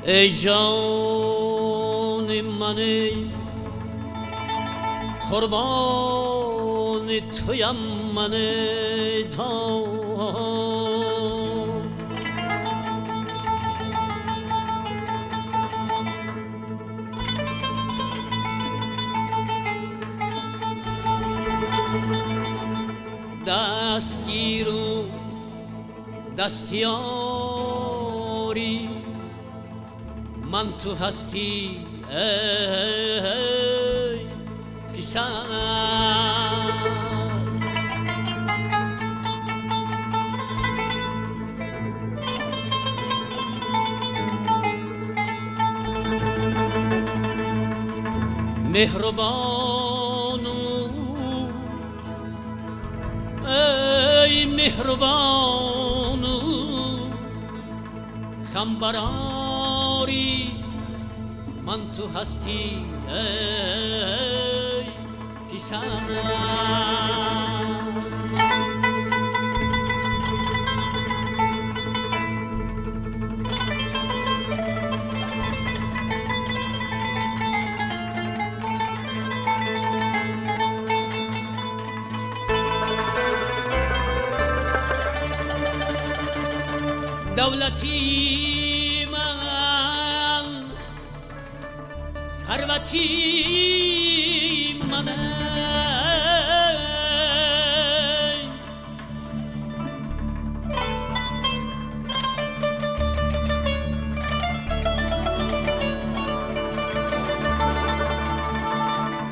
ای جان من، ای قربان تویم من، ای دستگیر و دستیاری من تو هستی ای پسر. مهربانو ای مهربانو، خمبراری من تو هستی ای پسر. دولتی من، ثروتی من،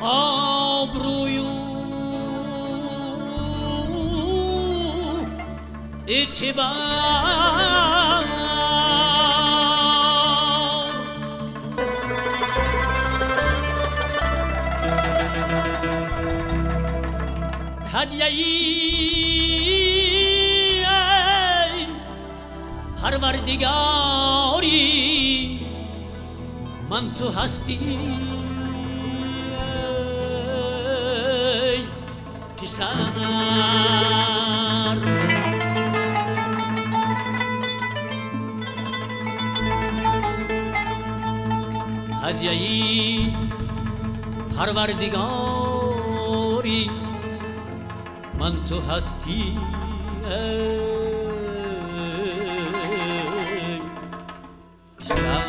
آبروی و اعتبار، هدیه‌ای پروردگاری من تو هستی ای پسر. هدیه‌ای پروردگاری من تو هستی ای پسر.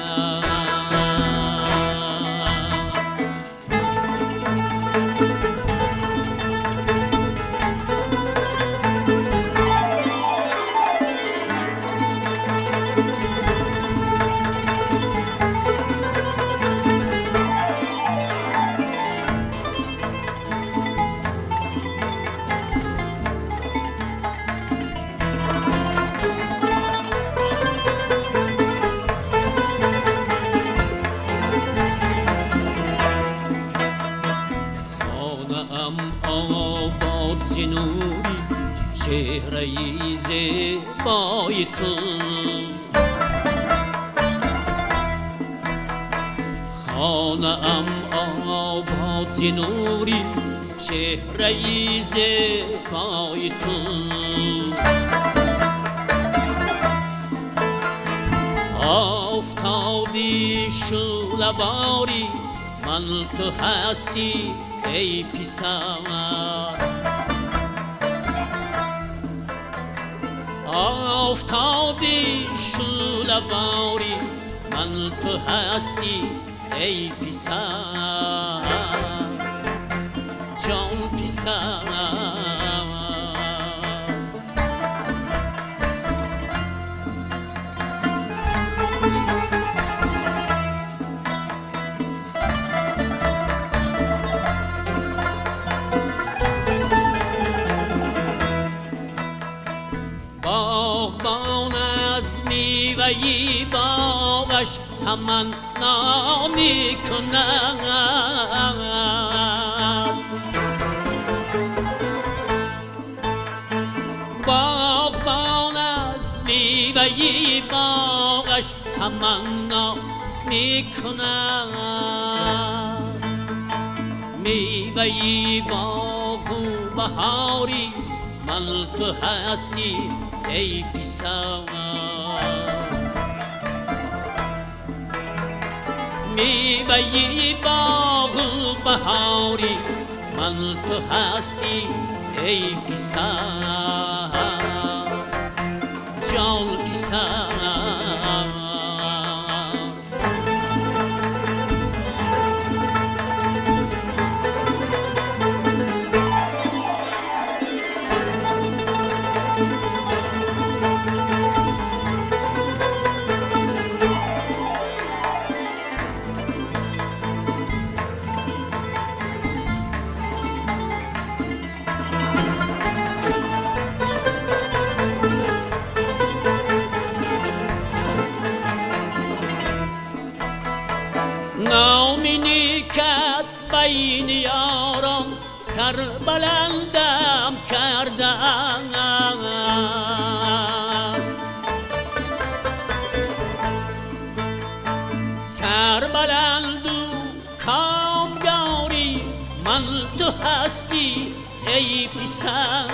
آباد ز نوری چهره‌ی زیبای تو، خانه‌ام آباد ز نوری چهره‌ی زیبای تو، آفتابی شعله‌باری من تو هستی ای پسر. آفتابی شعله‌باری من تو هستی ای پسر، جان پسر. Меваи боғаш таманно мекунад. Боғбон аз меваи боғаш таманно мекунад. Меваи боғу баҳори ман ту ҳастӣ эй писар. Меваи боғу баҳори ман ту ҳастӣ эй писар, ҷон писар. Номи некат байни ёрон сарбаландам кардааст. Сарбаланду комёри ман ту ҳастӣ эй писар.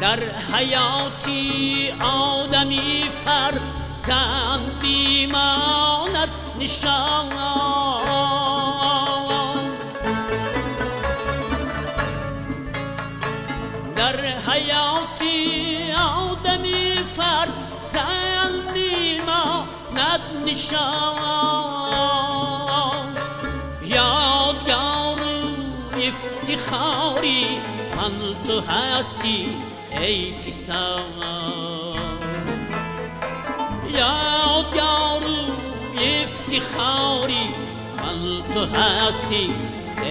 Дар ҳаёти одами фарзанд бимонад нишон. Дар ҳаёти одами фарзанд бимонад нишон. Ёдгору ифтихори ман ту ҳастӣ эй писар. Ёдгору ифтихори ман ту ҳастӣ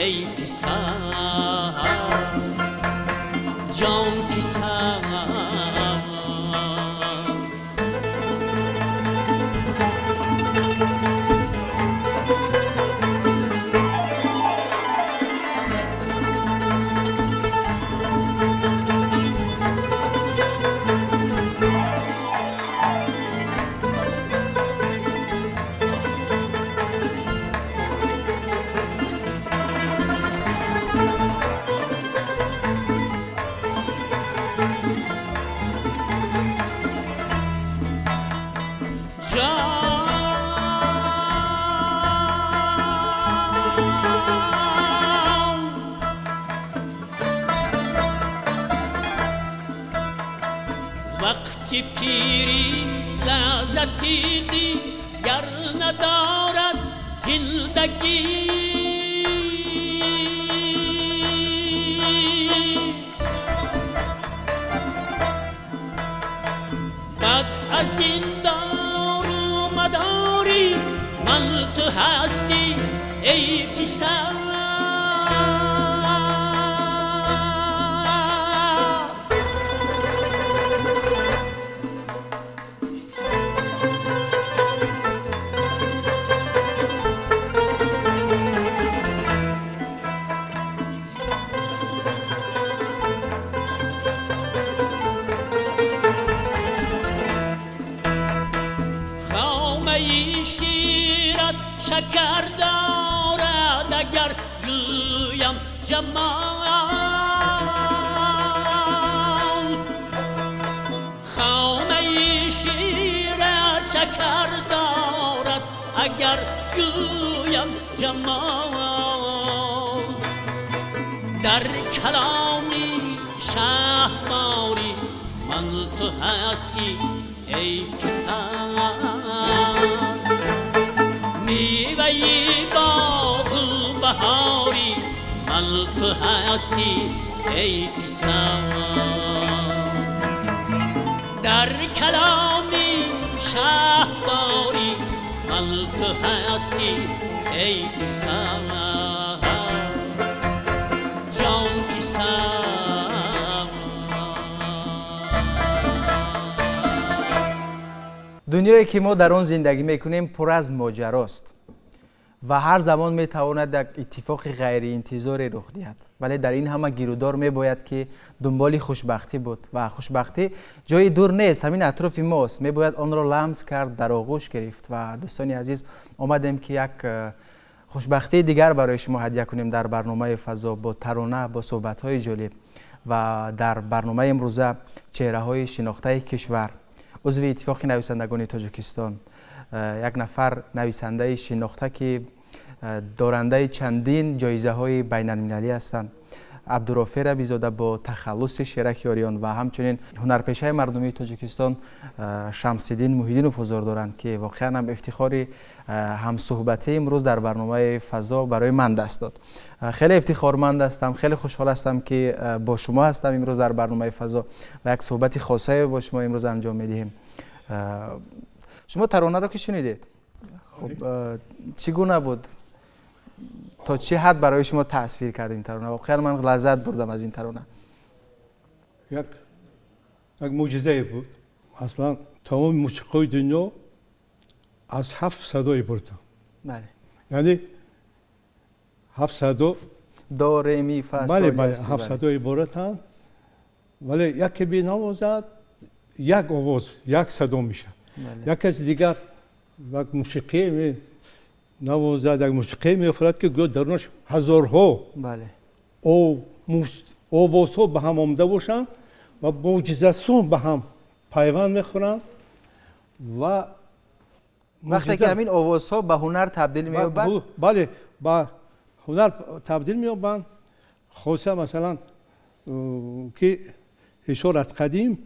эй писар, ҷон писар. Вақти пирӣ лаззати дигар надорад зиндагӣ. Баъд аз ин дору мадори ман ту ҳастӣ эй писар. Хомаи шират шакар дорад агар гӯям ҷамол. Хомаи шират шакар дорад агар гӯям ҷамол. Дар каломи шаҳбори ман ту ҳастӣ эй писар. Меваи боғу баҳори ман ту ҳастӣ эй писар. Дар каломи шаҳбори ман ту ҳастӣ эй писар. Дунёе ки мо дар он зиндагӣ мекунем, пур аз моҷарост ва ҳар замон метавонад як иттифоқи ғайриинтизоре рух диҳад. Вале дар ин ҳама гирудор мебояд, ки дунболи хушбахтӣ буд ва хушбахтӣ ҷои дур нест, ҳамин атрофи мост. Мебояд онро ламс кард, дар оғӯш гирифт. Ва дӯстони азиз, омадем, ки як хушбахтии дигар барои шумо ҳадя кунем дар барномаи «Фазо» бо тарона, бо суҳбатҳои ҷолиб. Ва дар барномаи имрӯза чеҳраҳои шинохтаи кишвар, узви Иттифоқи нависандагони Тоҷикистон, як нафар нависандаи шинохта, ки дорандаи чандин ҷоизаҳои байналмилалӣ ҳастанд, Абдурофеъ Рабизода бо тахаллуси Шераки Ориён, ва ҳамчунин ҳунарпешаи мардумии Тоҷикистон Шамсиддин Муҳиддинов ҳузур доранд, ки воқеан ҳам ифтихори ҳамсуҳбатии имрӯз дар барномаи «Фазо» барои ман даст дод. Хеле ифтихорманд ҳастам, хеле хушҳол ҳастам, ки бо шумо ҳастам имрӯз дар барномаи «Фазо» ва як суҳбати хосае бо шумо имрӯз анҷом медиҳем. Шумо таронаро ки шунидед, хуб, чӣ гуна буд? То чӣ ҳад барои шумо таъсир кард ин тарона? Воқеан ман лаззат бурдам аз ин тарона. Як мӯъҷизае буд. Аслан тамоми мусиқиҳои дунё аз ҳафт садо иборатанд. Яъне ҳафт садо. До, ре, ми, фа. Бале, ҳафт садо иборатанд, вале яке бинавозад, як овоз, як садо мешавад. Як каси дигар як мусиқие навозад, як мусиқие меофарад, ки гӯё дарунаш ҳазорҳо овозҳо ба ҳам омада бошанд ва мӯъҷизасон ба ҳам пайванд мехӯранд ва вақте ки ҳамин овозҳо ба ҳунар табдил меёбанд. Бале, ба ҳунар табдил меёбанд. Хоса масалан, ки Ҳисор аз қадим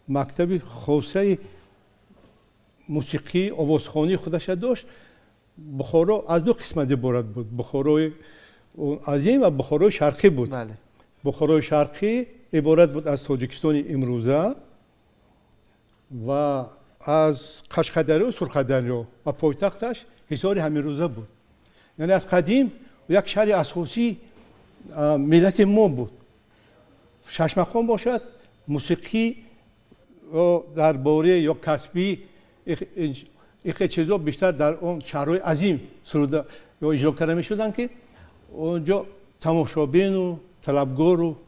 мактаби хосаи мусиқӣ, овозхонии худаша дошт. Бухоро аз ду қисмат иборат буд: Бухорои азим ва Бухорои шарқӣ буд. Бухорои шарқӣ иборат буд аз Тоҷикистони имрӯза ва аз Қашқадарё, Сурхадарё, ва пойтахташ Ҳисори ҳаминрӯза буд. Яъне аз қадим як шаҳри асосии миллати мо буд. Шашмақом бошад, мусиқӣ дар бораи ё касбӣ, ихе чизо бештар дар он шаҳрҳои азим суруда ё иҷро карда мешуданд, ки он ҷо тамошобину талабгору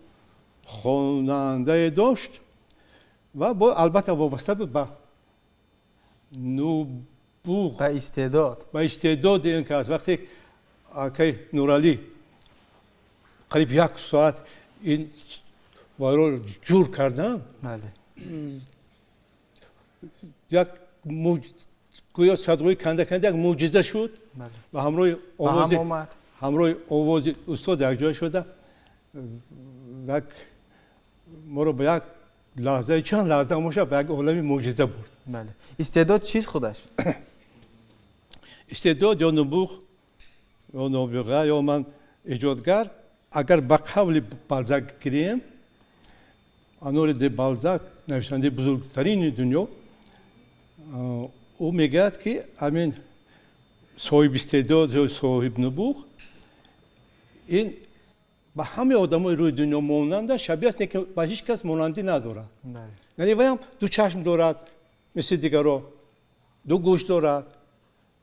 хонандае дошт ва бо албатта вобаста буд ба нубуғ, ба истеъдод. Ба истеъдоди ин кас. Вақте акай Нуралӣ қариб як соат ин варо ҷур кардан, як гӯё садои канда канда як мӯъҷиза шуд ва ҳамроҳи овози ҳамроҳи овози устод якҷоя шуда, як моро ба як лаҳзаи, чанд лаҳза бошад, ба як олами мӯъҷиза бурд. Истеъдод чист худаш? Истеъдод ё нубуғ ё нобиға ё ман эҷодгар, агар ба қавли Балзак гирем, Оноре де Балзак, нависандаи бузургтарини дунё, ӯ мегӯяд, ки ҳамин соҳиби истеъдод ё соҳиби нубуғ ин ба ҳамаи одамои рӯи дунё монанда шабеҳ аст, ки ба ҳеҷ кас монандӣ надорад. Яъне вайам ду чашм дорад, мисли дигаро, ду гӯш дорад,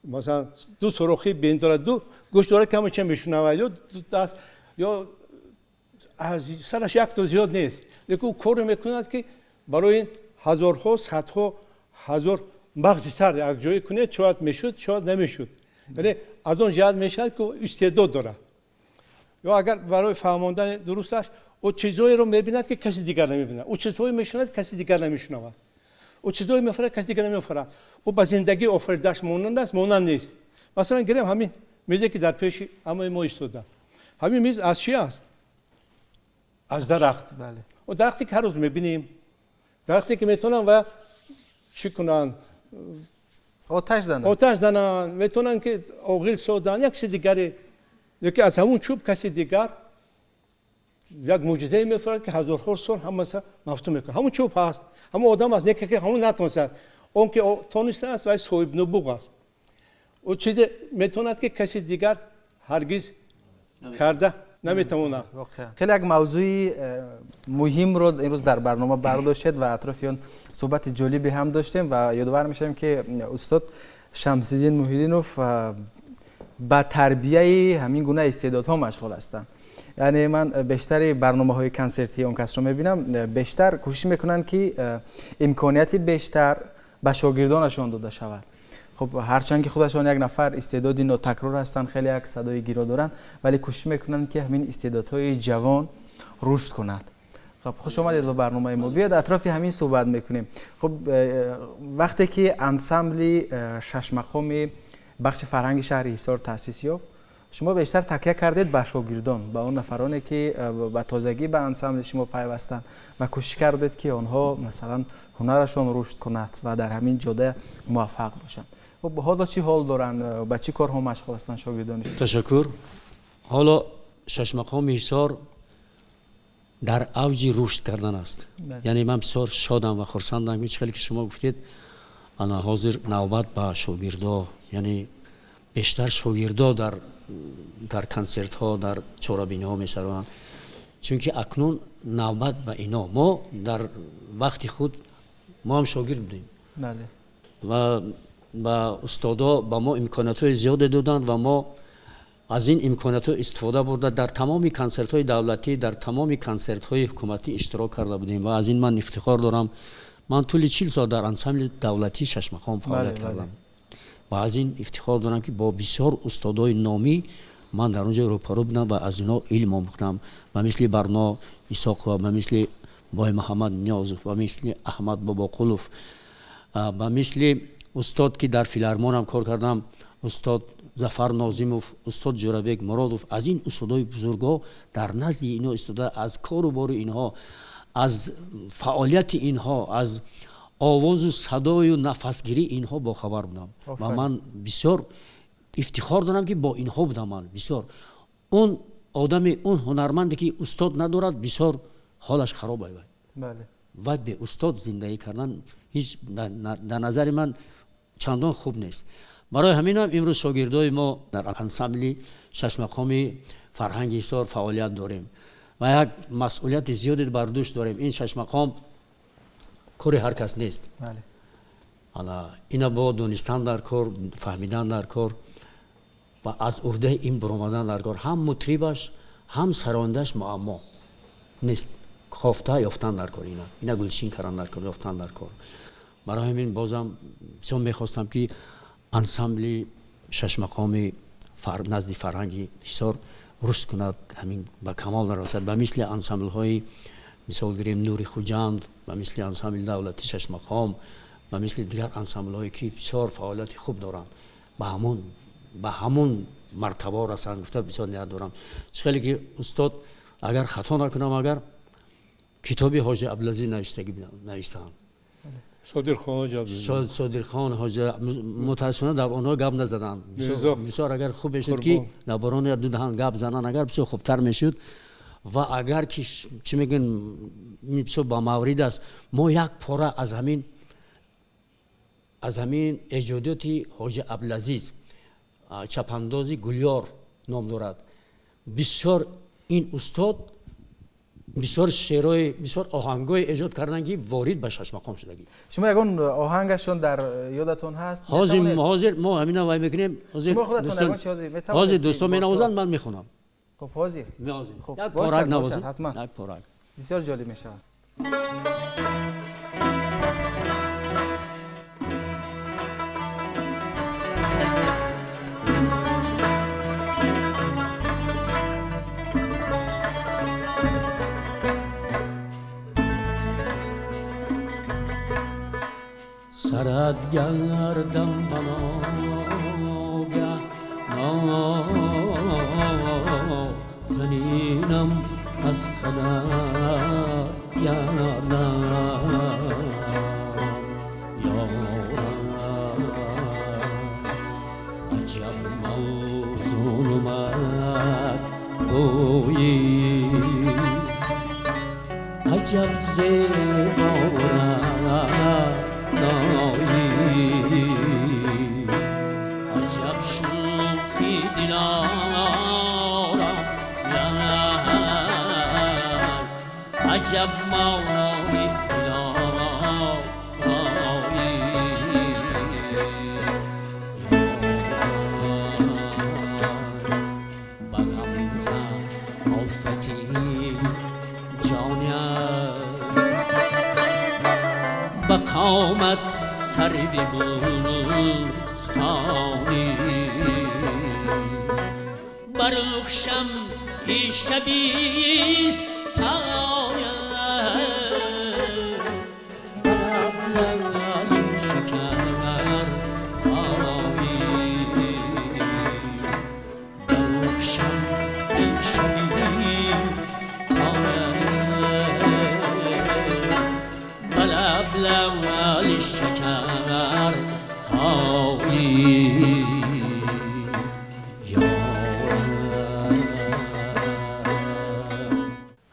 масалан, ду сурохи бин дорад, ду гӯш дорад, каме ча мешунавад, ё ду даст, ё аз сараш якто зиёд нест, лекин ӯ коре мекунад, ки барои ин ҳазорҳо, садҳо ҳазор мағзи сар якҷоя кунед, шояд мешуд, шояд намешуд. Яъне аз он ҷиҳат мешавад, ки истеъдод дорад. Ё агар барои фаҳмондани дурусташ, ӯ чизҳоеро мебинад, ки каси дигар намебинад, ӯ чизҳое мешунавад, каси дигар намешунавад, ӯ чизҳое меофарад, каси дигар намеофарад. Ӯ ба зиндагии офаридааш монанд аст, монанд нест. Масалан, гирем ҳамин мизе, ки дар пеши ҳамаи мо истода. Ҳамин миз аз чӣ аст? Аз дарахт. Ӯ дарахте, ки ҳар рӯз мебинем, дарахте, ки метавонанд ва чӣ кунанд? Оташ зананд. Оташ зананд, метавонанд, ки оғил созанд, як чизи дигаре. Лекин аз ҳамун чӯб каси дигар як мӯъҷизае мефурад, ки ҳазорҳо сол ҳамаса мафтун мекунад. Ҳамун чӯб ҳаст, ҳамун одам аст, не ки ҳамун натонистааст. Он ки тонистааст, вай соҳиби нубуғ аст. Ӯ чизе метавонад, ки каси дигар ҳаргиз карда Наметавонам. Хеле як мавзӯи муҳимро имрӯз дар барнома бардоштед ва атрофи он суҳбати ҷолибе ҳам доштем ва ёдовар мешавем, ки устод Шамсиддин Муҳиддинов ба тарбияи ҳамин гуна истеъдодҳо машғул ҳастанд. Яъне ман бештари барномаҳои консертии он касро мебинам, бештар кӯшиш мекунанд, ки имконияти бештар ба шогирдонашон дода шавад. Хуб, ҳарчанд ки худашон як нафар истеъдоди нотакрор ҳастанд, хеле як садои гиро доранд, вале кӯшиш мекунанд, ки ҳамин истеъдодҳои ҷавон рушд кунад. Хуб, хуш омадед ба барномаи мо. Биёед атрофи ҳамин суҳбат мекунем. Хуб, вақте ки ансамбли шашмақоми бахши фарҳанги шаҳри Ҳисор таъсис ёфт, шумо бештар такя кардед ба шогирдон, ба он нафароне, ки ба тозагӣ ба ансамбли шумо пайвастанд ва кӯшиш кардед, ки онҳо масалан ҳунарашон рушд кунад ва дар ҳамин ҷода муваффақ бошанд. Хуб, ҳоло чӣ ҳол доранд, ба чӣ корҳо машғул ҳастанд шогирдони шумо? Ташаккур. Ҳоло шашмақоми Ҳисор дар авҷи рушд кардан аст. Яъне ман бисёр шодам ва хурсандам, ки чӣ хеле ки шумо гуфтед, ана ҳозир навбат ба шогирдо, яъне бештар шогирдо дар консертҳо, дар чорабиниҳо мешаванд, чунки акнун навбат ба ино. Мо дар вақти худ мо ҳам шогирд будем ва ба устодо ба мо имкониятҳои зиёде доданд ва мо аз ин имкониятҳо истифода бурда дар тамоми консертҳои давлатӣ, дар тамоми консертҳои ҳукуматӣ иштирок карда будем ва аз ин ман ифтихор дорам. Ман тӯли 40 сол дар ансамбли давлатии шашмақом фаъолият кардам ва аз ин ифтихор дорам, ки бо бисёр устодои номӣ ман дар он ҷо рӯпарӯ будам ва аз инҳо илм омӯхтам, ба мисли Барно Исоқова, ба мисли Бой Муҳаммад Ниёзов, ба мисли Аҳмад Бобоқулов, ба мисли устод, ки дар филармонам кор кардам, устод Зафар Нозимов, устод Ҷӯрабек Муродов. Аз ин устодои бузургҳо дар назди инҳо истода, аз кору бори инҳо, аз фаъолияти инҳо, аз овозу садою нафасгирии инҳо бохабар будам ва ман бисёр ифтихор дорам, ки бо инҳо будам. Ман бисёр он одами, он ҳунарманде, ки устод надорад, бисёр ҳолаш хароб ай вай беустод зиндагӣ кардан ҳеҷ дар назари ман чандон хуб нест. Барои ҳаминам имрӯз шогирдои мо дар ансамбли шашмақоми фарҳанги Ҳисор фаъолият дорем ва як масъулияти зиёде бар дӯш дорем. Ин шашмақом кори ҳар кас нест. Ана ина бо донистан дар кор, фаҳмидан дар кор ва аз уҳдаи ин баромадан дар кор. Ҳам мутрибаш, ҳам сарондаш муаммо нест, хофта ёфтан дар кор, ина гулчин кардан дар кор, ёфтан дар кор. Барои ҳамин бозам бисёр мехостам, ки ансамбли шашмақоми назди фарҳанги Ҳисор рушд кунад, ҳамин ба камол нарасад, ба мисли ансамблҳои, мисол гирем, Нури Хуҷанд, ба мисли ансамбли давлати шашмақом, ба мисли дигар ансамблҳое, ки бисёр фаъолияти хуб доранд, ба ҳамон мартабао расанд гуфта бисёр ният дорам. Чӣ хеле ки устод, агар хато накунам, агар китоби Ҳоҷи Абдулазиз навиштаанд. Содирхон Ҳоҷи, мутаассифона дар онҳо гап назаданд. Бисёр агар хуб мешуд, ки дар борони ду даҳан гап зананд, агар бисёр хубтар мешуд. Ва агар ки чӣ мегӯн, бисёр ба маврид аст, мо як пора аз ҳамин эҷодиёти Ҳоҷи Абдулазиз, Чапандози Гулёр ном дорад. Бисёр ин устод бисёр шеърҳои, бисёр оҳангҳое эҷод карданд, ки ворид ба шашмақом шудагӣ. Шумо ягон оҳангашон дар ёдатон ҳаст? Ҳозир мо ҳамина вай мекунем. Ҳозир дӯстон менавозанд, ман мехонам. Хуб, ҳозир. Як порак навозем, як порак. Бисёр ҷолиб мешавад. Сарат гардам ба ногаҳ, нозанинам, аз хадат гардам ёрам. Аҷаб мавзунумад бӯйи, аҷаб зебора дои, аҷаб шӯхи дилорам. عجب ماهی الهی بغم آفتی جانم به قامت سرو بوستانی برخشم شبیست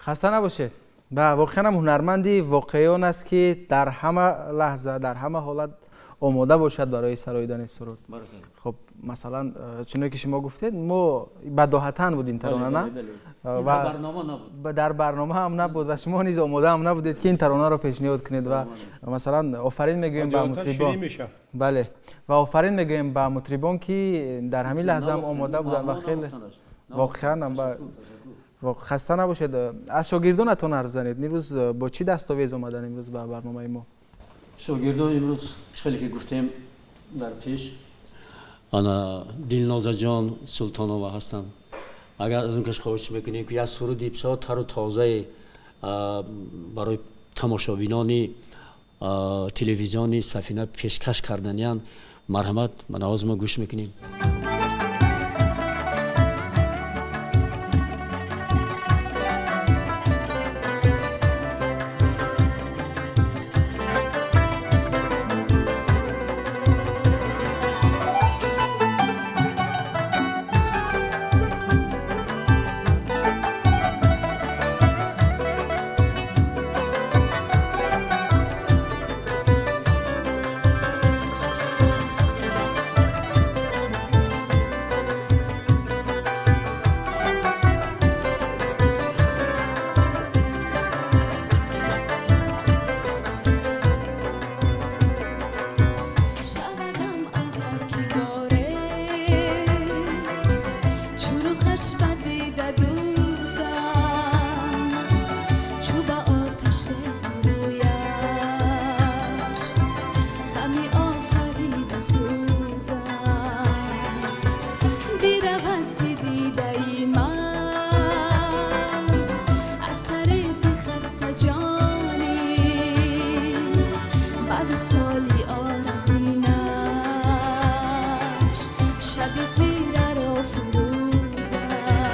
хаста набошед. Ва воқеан ҳам ҳунарманди воқеӣ он аст, ки дар ҳама лаҳза, дар ҳама ҳолат омода бошад барои сароидани суруд. Хуб, масалан, чуноне ки шумо гуфтед, мо бадоҳатан буд ин тарона, на? Ва дар барнома ҳам набуд ва шумо низ омода ҳам набудед, ки ин таронаро пешниҳод кунед. Ва масалан, офарин мегӯем ба мутрибон. Бале, ва офарин мегӯем ба мутрибон, ки дар ҳамин лаҳза ҳам омода буданд ва хеле воқеан ҳам хаста набошед. Аз шогирдонатон ҳарф занед. Имрӯз бо чӣ дастовез омадан имрӯз ба барномаи мо? Шогирдон имрӯз хеле ки гуфтем дар пеш, ана Дилнозаҷон Султонова ҳастанд. Агар аз он каш хоҳиш мекунем, ки як суруди бисёр тару тозае барои тамошобинони телевизиони Сафина пешкаш карданиянд, марҳамат, ба навози мо гӯш мекунем. شب تیره را فروزم.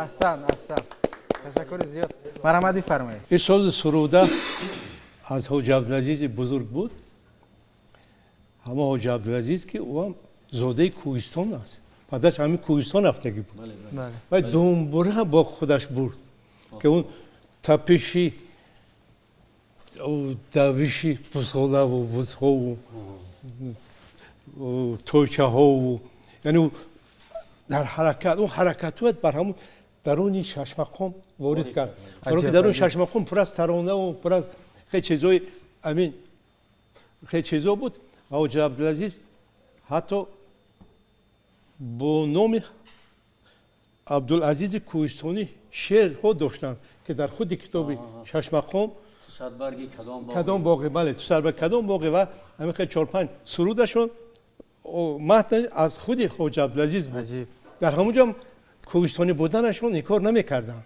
Аҳсан, аҳсан. Ташаккури зиёд. Марҳамат бифармоед. Ин сози суруда аз Ҳоҷи Абдулазизи бузург буд. Ҳама Ҳоҷи Абдулазиз, ки ӯ ҳам зодаи Кӯҳистон аст. Падараш ҳамин Кӯҳистон рафтагӣ буд. Ва думбура бо худаш бурд, ки он тапиши давиши бузғолаву бузҳову тойчаҳову, яъне ӯ дар ҳаракат, ӯ ҳаракатуат бар ҳамун даруни шашмақом ворид кард. Баро ки даруни шашмақом пур аз таронаву пур аз хеле чизҳои амин, хеле чизҳо буд. Ва Ҳоҷи Абдулазиз ҳатто бо номи Абдулазизи Кӯҳистонӣ шеърҳо доштанд, ки дар худи китоби шашмақом садбарги кадом боғе, бале, ту садбарги кадом боғе, ва ҳамин хел 4-5 сурудашон матн аз худи Ҳоҷи Абдулазиз буд. Дар ҳамон ҷо кӯҳистонӣ буданашон инкор намекарданд.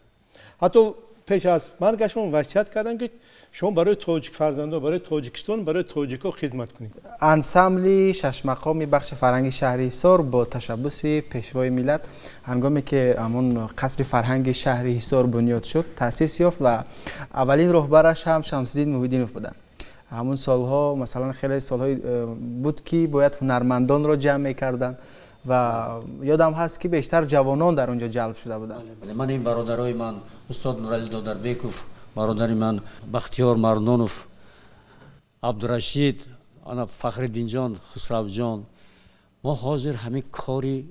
Ҳатто пеш аз маргашон васият карданд, ки шумо барои тоҷик фарзандон, барои Тоҷикистон, барои тоҷикҳо хизмат кунед. Ансамбли шашмақоми бахши фарҳанги шаҳри Ҳисор бо ташаббуси пешвои миллат ҳангоме ки ҳамон қасри фарҳанги шаҳри Ҳисор бунёд шуд, таъсис ёфт ва аввалин роҳбараш ҳам Шамсиддин Муҳиддинов буданд. Ҳамон солҳо, масалан, хеле солҳои буд, ки бояд ҳунармандонро ҷамъ мекарданд ва ёдам ҳаст, ки бештар ҷавонон дар он ҷо ҷалб шуда буданд. Ман ин бародарои ман, устод Нурали Додарбеков, бародари ман Бахтиёр Мардонов, Абдурашид, ана Фахриддинҷон, Хусравҷон, мо ҳозир ҳамин кори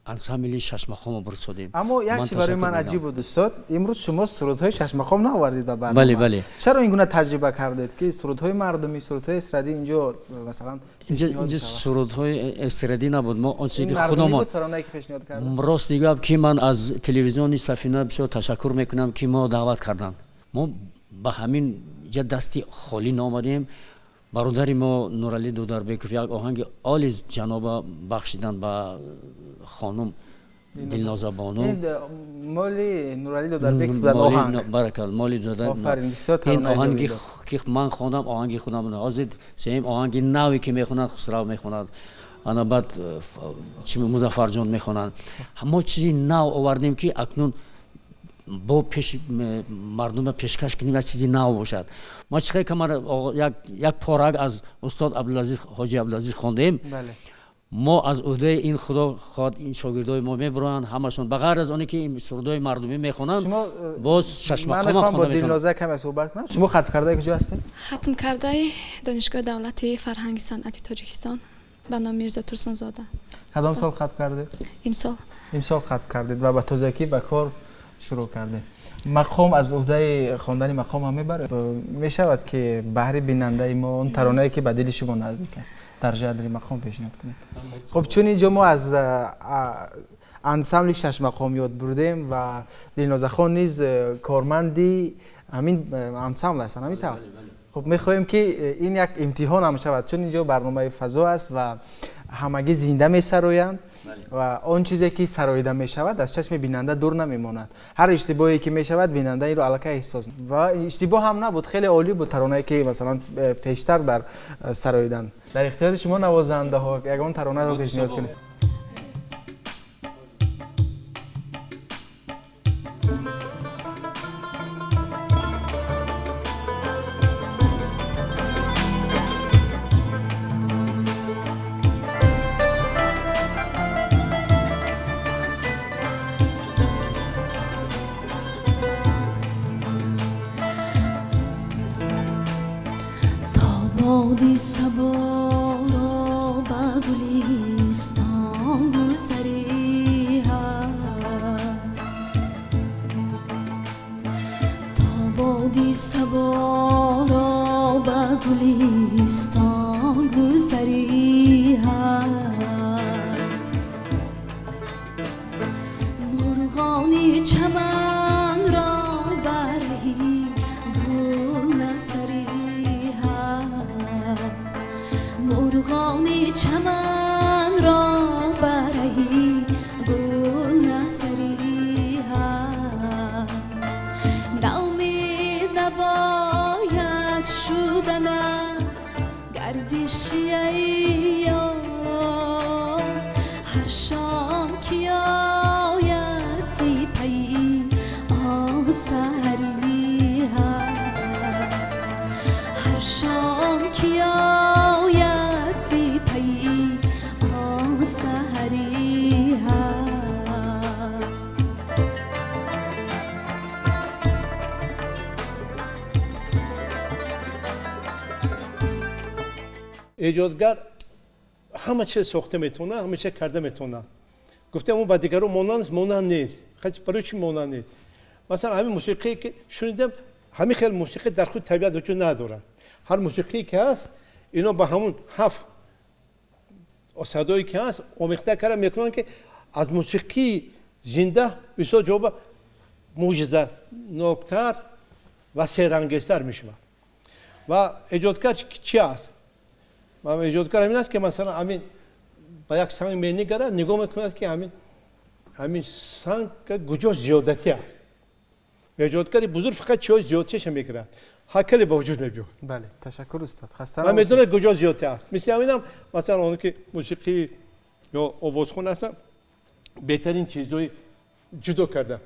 ансамбли шашмақомо бурсодем. Аммо як чиз барои ман аҷиб буд, устод, имрӯз шумо сурудҳои шашмақом наовардед ба барнома. Бале, бале. Чаро ин гуна таҷриба кардед, ки сурудҳои мардумӣ, сурудҳои эстрадӣ инҷо, масалан, инҷо сурудҳои эстрадӣ набуд. Мо он чизе ки худамон таронае ки пешниҳод кардед. Рост гап, ки ман аз телевизиони Сафина бисёр ташаккур мекунам, ки мо даъват карданд. Мо ба ҳамин ҷа дасти холӣ наомадем. Бародари мо Нурали Додарбеков як оҳанги оли ҷаноба бахшиданд ба хонум Дилноза бону. Моли Нурали Додарбеков буд оҳанг. Баракалло, моли Додар. Ин оҳанги ки ман хондам, оҳанги худам буд. Ҳозир сеюм оҳанги наве ки мехонад, Хусрав мехонад, ана баъд чи Музаффарҷон мехонанд. Мо чизи нав овардем, ки акнун бо пеш мардума пешкаш кунем, як чизи нав бошад. Мо чӣ хел камар як порак аз устод Абдулазиз, Ҳоҷи Абдулазиз хондем. Мо аз уҳдаи ин, худо хоҳад, ин шогирдои мо мебуроянд ҳамашон, ба ғайр аз оне ки ин сурудҳои мардумӣ мехонанд, боз шашмақома хонда метавонанд. Бо Дилноза каме суҳбат кунам. Шумо хатмкардаи куҷо ҳастед? Хатмкардаи Донишгоҳи давлатии фарҳанги санъати Тоҷикистон ба номи Мирзо Турсунзода. Кадом сол хатм кардед? Имсол. Имсол хатм кардед ва ба тозагӣ ба кор шурӯъ кардед. Мақом аз уҳдаи хондани мақом ҳам мебарад. Мешавад, ки баҳри бинандаи мо он таронае, ки ба дили шумо наздик аст, дар жанри мақом пешниҳод кунед. Хуб, чун инҷо мо аз ансамбли шашмақом ёд бурдем ва Дилнозахон низ корманди ҳамин ансамбл ҳастанд, ҳамин тавр. Хуб, мехоҳем, ки ин як имтиҳон ҳам шавад, чун инҷо барномаи фазо аст ва ҳамагӣ зинда месароянд ва он чизе ки сароида мешавад аз чашми бинанда дур намемонад. Ҳар иштибоҳе ки мешавад, бинанда инро аллакай эҳсос. Ва иштибоҳ ҳам набуд, хеле олӣ буд таронае, ки масалан пештар дар сароидан. Дар ихтиёри шумо навозандаҳо ягон таронаро пешниҳод кунед. Боди саборо ба гулистон гузарӣ ҳаст, то боди саборо ба гулистон гузарӣ ҳаст, мурғони чаманро барҳи гул насарӣ ҳаст, мурғони чаманро барҳи гул насарӣ ҳаст. Наумид набояд шудан аз гардиши айём, ҳар шом ки ояд зи пайи Эҷодгар ҳама чиз сохта метавонад, ҳама чиз карда метавонад. Гуфтем, он ба дигарон монанд нест, монанд нест. Барои чӣ монанд нест? Масалан, ҳамин мусиқие ки шунидем, ҳамин хел мусиқӣ дар худ табиат вуҷуд надорад. Ҳар мусиқие ки ҳаст, ино ба ҳамун ҳафт садое ки ҳаст омехта карда мекунанд, ки аз мусиқии зинда бисёр ҷоба мӯъҷизаноктар ва серангезтар мешавад. Ва эҷодкар чи аст? Эҷодкар ҳамин аст, ки масалан ҳамин ба як санг менигарад, нигоҳ мекунад, ки ҳамин санг куҷо зиёдатӣ аст. Эҷодкари бузург фақат чиҳои зиёдатиша мегирад, ҳакале ба вуҷуд мебиёд. Бале, ташаккур, устод. Хаста ва медонад куҷо зиёдатӣ аст. Мисли ҳаминам, масалан, оно ки мусиқӣ ё овозхон ҳастанд, беҳтарин чизҳои ҷудо карда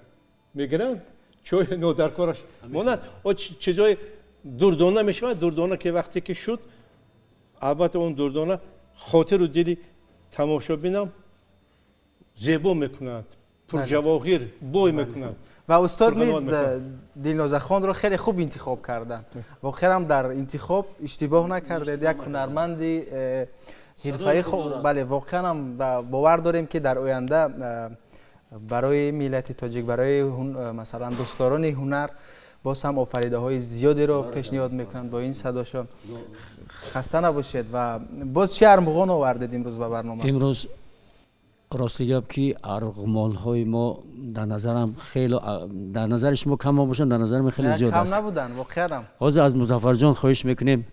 мегиранд, чиҳои нодаркораш монад, о чизҳои дурдона мешавад. Дурдона ки вақте ки шуд, албатта он дурдона хотиру дили тамошобинам зебо мекунад, пурҷавоҳир бой мекунад. Ва устод низ Дилнозахонро хеле хуб интихоб карданд. Воқеан дар интихоб иштибоҳ накардед. Як ҳунарманди ҳирфаи хуб, бале, воқеан ҳам бовар дорем, ки дар оянда барои миллати тоҷик, барои масалан дӯстдорони ҳунар боз ҳам офаридаҳои зиёдеро пешниҳод мекунанд бо ин садошон. Хаста набошед. Ва боз чӣ армуғон овардед имрӯз ба барнома? Имрӯз рости гап, ки арғумонҳои мо дар назарам хеле, дар назари шумо кам бошанд, дар назари ман хеле зиёд кам аст. Набуданд воқеан. Ҳозир аз Музаффарҷон хоҳиш мекунем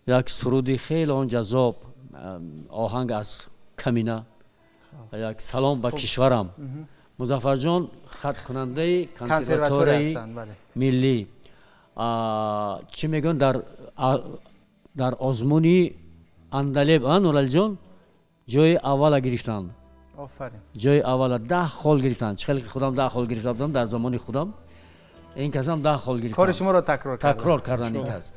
як суруди хеле он ҷаззоб, оҳанг аз Камина, як салом ба кишварам. Музаффарҷон хаткунандаи консерваторияи миллӣ, чӣ мегӯянд, дар озмуни Андалеб, Нуралиҷон, ҷои аввала гирифтанд. Ҷои аввала 10 хол гирифтанд. Чӣ хеле худам 10 хол гирифта будам дар замони худам, ин касам 10 хол гирифтанд. Кори шуморо такрор такрор карданд ин кас.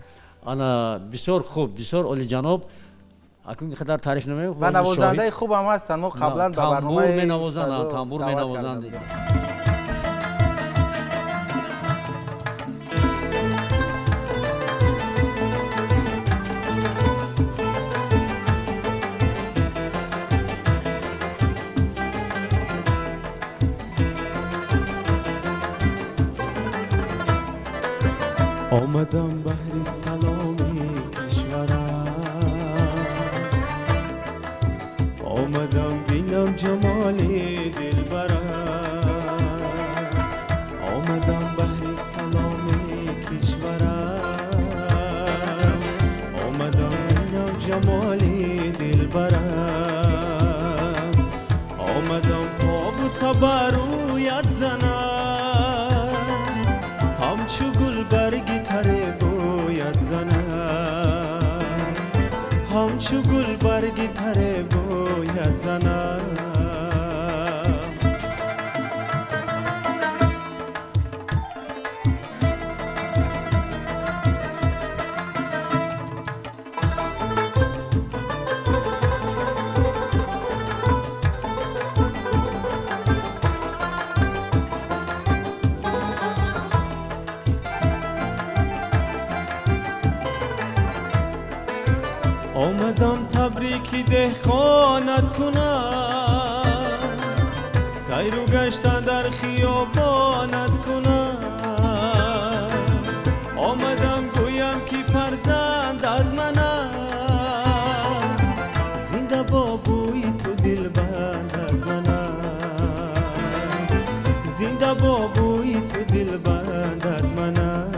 Ана бисёр хуб, бисёр олиҷаноб. Акун қадар таъриф намекунам. Ва навозандаи хуб ҳам ҳастанд. Мо қаблан ба барномаи тамбур менавозанд, тамбур менавозанд. Омадам баҳри саломи кишварам, омадам бинам ҷамоли дилбарам, омадам баҳри саломи кишварам, омадам бинам ҷамоли дилбарам, омадам то бӯса бар рӯят занам, ҳамчу гулбарги таре бояд занам, ҳамчу гулбарги таре бояд занам. Омадам табрики деҳқонат кунам, сайру гашта дар хиёбонат кунам, омадам гӯям ки фарзандат манам, зинда бо бӯи ту дилбандат манам, зинда бо бӯи ту дилбандат манам.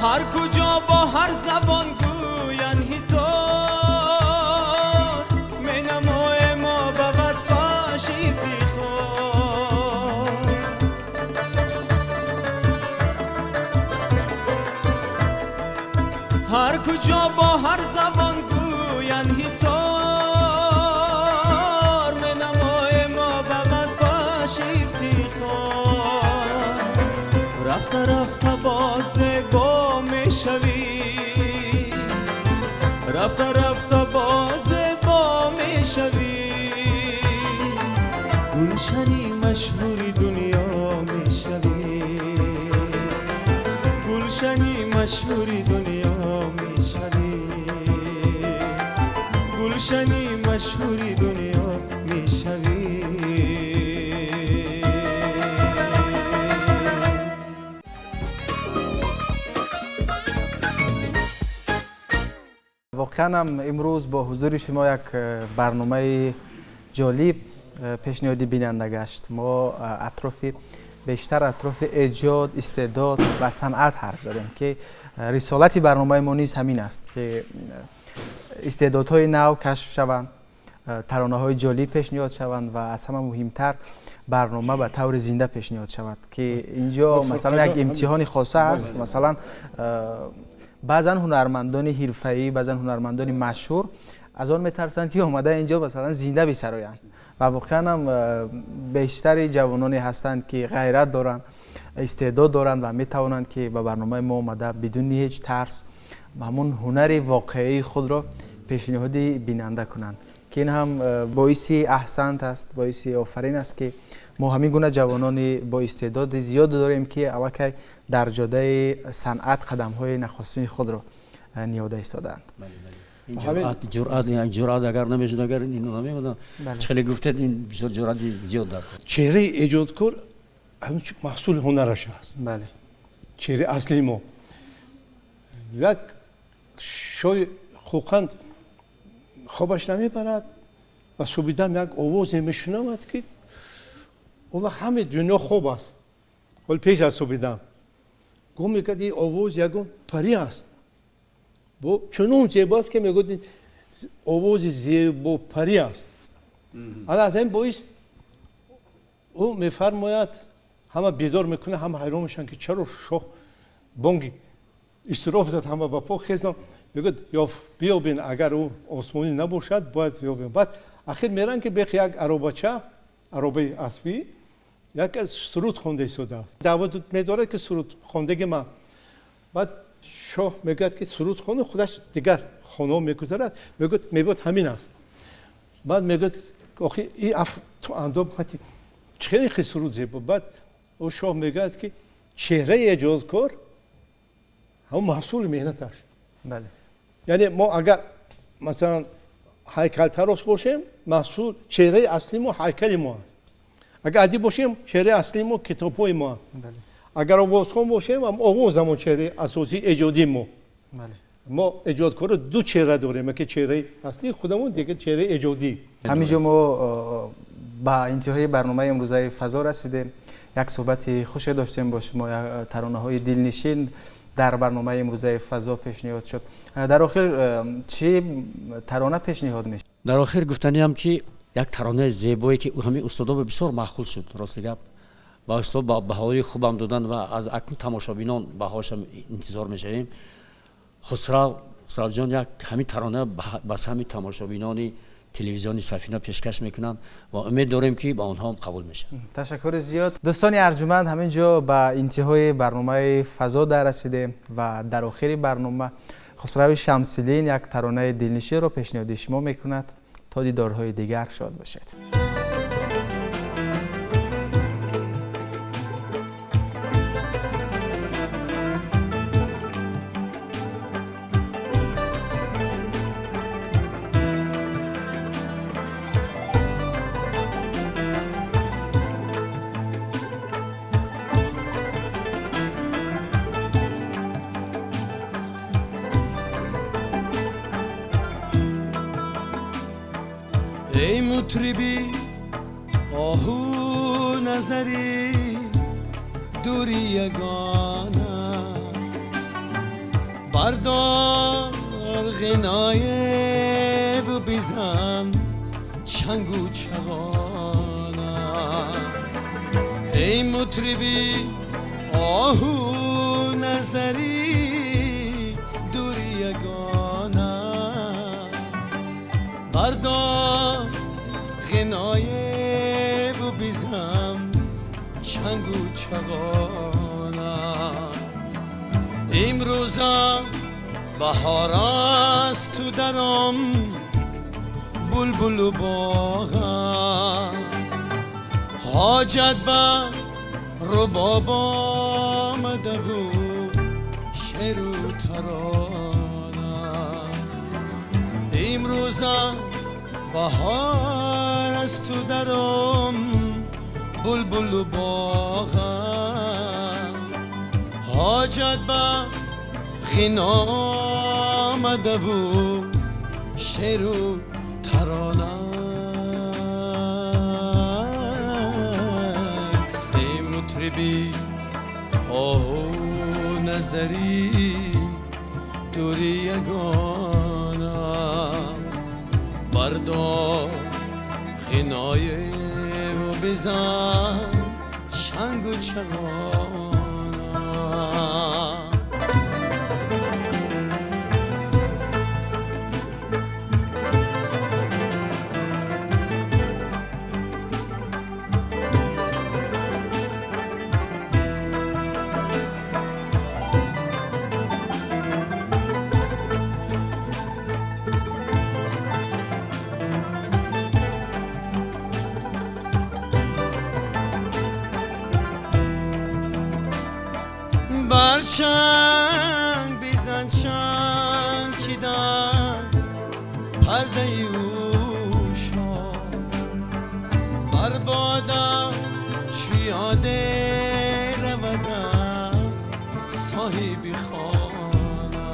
Ҳар куҷо бо ҳар забон гӯянд ҳисор, менамоем мо ба Ҳар куҷо бо ҳар забон гӯянд Ҳисор, менамоем мо ба васфаш ифтихор. Рафта рафта боз зебо мешавӣ, рафта рафта боз зебо мешавӣ, гулшани машҳури дунё мешавӣ, гулшани машҳури дунё мешавӣ, гулшани машҳури дунё мешавӣ. Воқеан ҳам имрӯз бо ҳузури шумо як барномаи ҷолиб пешниҳоди бинанда гашт. Мо бештар атрофи эҷод, истеъдод ва санъат ҳарф задем, ки рисолати барномаи мо низ ҳамин аст, ки истеъдодҳои нав кашф шаванд, таронаҳои ҷолиб пешниҳод шаванд ва аз ҳама муҳимтар барнома ба таври зинда пешниҳод шавад, ки инҷо масалан як имтиҳони хоса аст. Масалан баъзан ҳунармандони ҳирфаӣ, баъзан ҳунармандони машҳур аз он метарсанд, ки омада инҷо масалан зинда бисароянд ва воқеан ҳам бештари ҷавононе ҳастанд, ки ғайрат доранд, истеъдод доранд ва метавонанд, ки ба барномаи мо омада бидуни ҳеҷ тарс ҳамон ҳунари воқеии худро пешниҳоди бинанда кунанд, ки ин ҳам боиси аҳсант аст, боиси офарин аст, ки мо ҳамин гуна ҷавонони бо истеъдоди зиёд дорем, ки аллакай дар ҷодаи санъат қадамҳои нахустини худро ниҳода истодаанд. Ҷуръат агар намешуд, агар ино намемонад. Чӣ хеле гуфтед, ин бисёр ҷуръати зиёд дар чеҳраи эҷодкор ҳамин маҳсули ҳунараш аст. Чеҳраи аслии мо. Як шоҳи Хӯқанд хобаш намебарад ва субҳидам як овозе мешунавад, ки он вақт ҳамаи дунё хоб аст. Ҳол пеш аз субҳидам гум мекард, ин овоз ягон парӣ аст. Бо чунон зебо аст, ки мегӯяд ин овози зебопарӣ аст. Ана аз ин боис ӯ мефармояд, ҳама бедор мекунад, ҳама ҳайрон мешаванд, ки чаро шоҳ бонги изтироб зад, ҳама ба по хезанд. Мегӯяд, биёбен, агар ӯ осмонӣ набошад, бояд ёбем. Баъд ахир меранд, ки бех як аробача, аробаи аспӣ, як аз суруд хонда истодааст. Даъват медорад, ки суруд хондаги ман. Баъд шоҳ мегӯяд, ки суруд хону худаш дигар хонаҳо мегузарад, мегӯяд, мебояд ҳамин аст. Баъд мегӯяд, охи ин ту андом хати хеле хи суруд зебо. Баъд ӯ шоҳ мегӯяд, ки чеҳраи эҷодкор ҳамон маҳсули меҳнаташ. Яъне мо агар масалан ҳайкалтарош бошем, маҳсул чеҳраи аслии мо ҳайкали мо аст. Агар адиб бошем, чеҳраи аслии мо китобҳои мо аст. Агар овозхон бошем, овоз ҳамон чеҳраи асосии эҷодии мо. Мо эҷодкоро ду чеҳра дорем, яке чеҳраи аслии худамон, дигар чеҳраи эҷодӣ. Ҳамин ҷо мо ба интиҳои барномаи имрӯзаи фазо расидем. Як суҳбати хуше доштем бо шумо, таронаҳои дилнишин дар барномаи имрӯзаи фазо пешниҳод шуд. Дар охир чӣ тарона пешниҳод мешавад? Дар охир гуфтаниам, ки як таронаи зебое, ки ҳамин устодо бисёр маъқул шуд, рости гап, ва устод баҳои хубам доданд ва аз акнун тамошобинон баҳоашам интизор мешавем. Хусравҷон як ҳамин тарона ба сами тамошобинони телевизиони Сафина пешкаш мекунанд ва умед дорем, ки ба онҳо ҳам қабул мешавад. Ташаккури зиёд. Дӯстони арҷуманд, ҳамин ҷо ба интиҳои барномаи фазо дарасидем ва дар охири барнома Хусрави Шамсиддин як таронаи дилнишинро пешниҳоди шумо мекунад. То дидорҳои дигар шод бошед. Эй мутриби оҳу назари дури ягона, бардор ғиноеву бизан чангу чағона. Эй мутриби оҳу назари дури чағона. Имрӯза баҳор аст ту даром булбулу боғ аст. Ҳоҷат ба рубоб омадаву шеру тарона. Имрӯза баҳор аст ту даром булбулу боғ аст. Ҳоҷат ба ғино омадаву шеру тарона. Эй мутриби оҳу назари дури ягона, бардор ғиноеву бизан чангу чағона. Бар чанг бизан чанг ки дар пардаи ӯ шод, бар бода чу ёде равад аз соҳиби хона.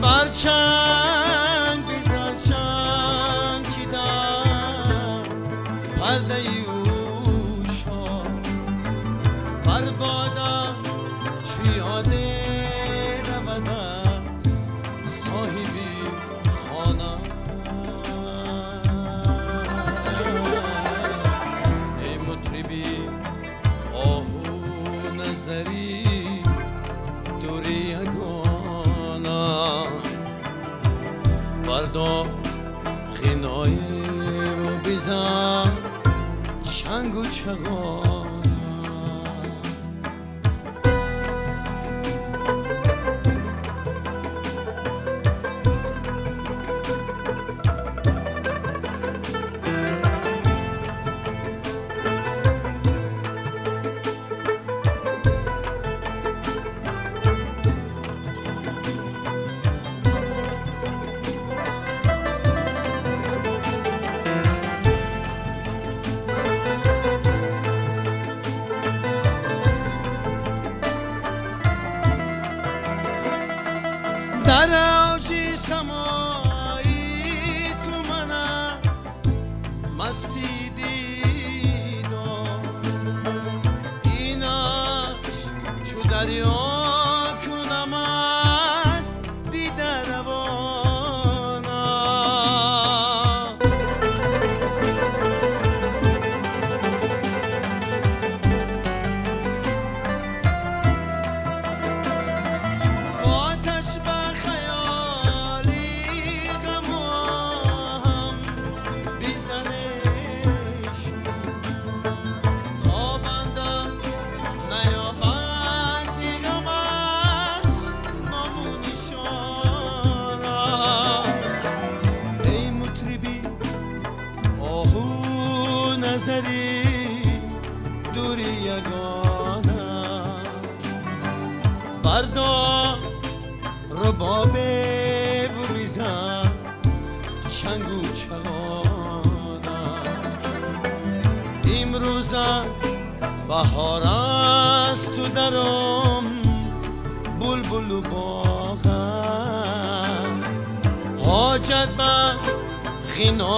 Бар чанг бизан чанг ки дар пардаи ӯ шод, бар бода чу ёде равад аз соҳиби хона. Эй мутриби оҳу назари дури ягона, бардор ғиноеву бизан чангу чағона. Дар авҷи самои ту ман аз масти дидор, инаш чу дарё кунам аз дида равона. Оташ ба хаёли ғамам бизанеш, то банда наёбад зи ғамаш ному нишона. Эй мутриби оҳу назари дури ягона, бардор рубобеву бизан чангу чағона. Имрӯза баҳор аст ту даром булбулу боғ аст. Ҳоҷат ба ғино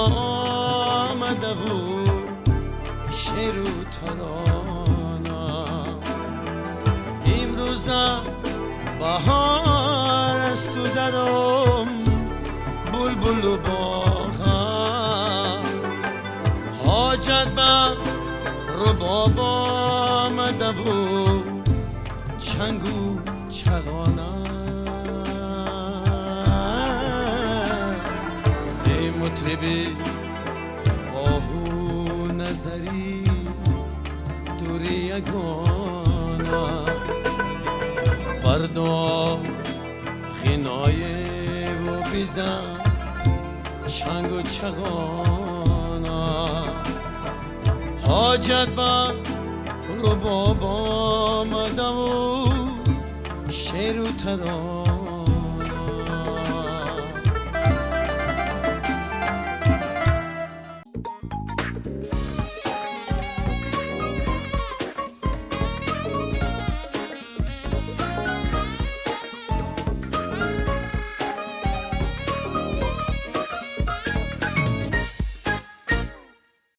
омадаву шеру тарона. Имрӯза баҳор аст ту даром булбулу боғ аст. Ҳоҷат ба рубоб омадаву чангу чағона. Эй мутриби оҳу назари дури Нури ягона бардор ғиноеву бизан чангу чағона, ҳоҷат ба рубоб омадаву шеру тарона.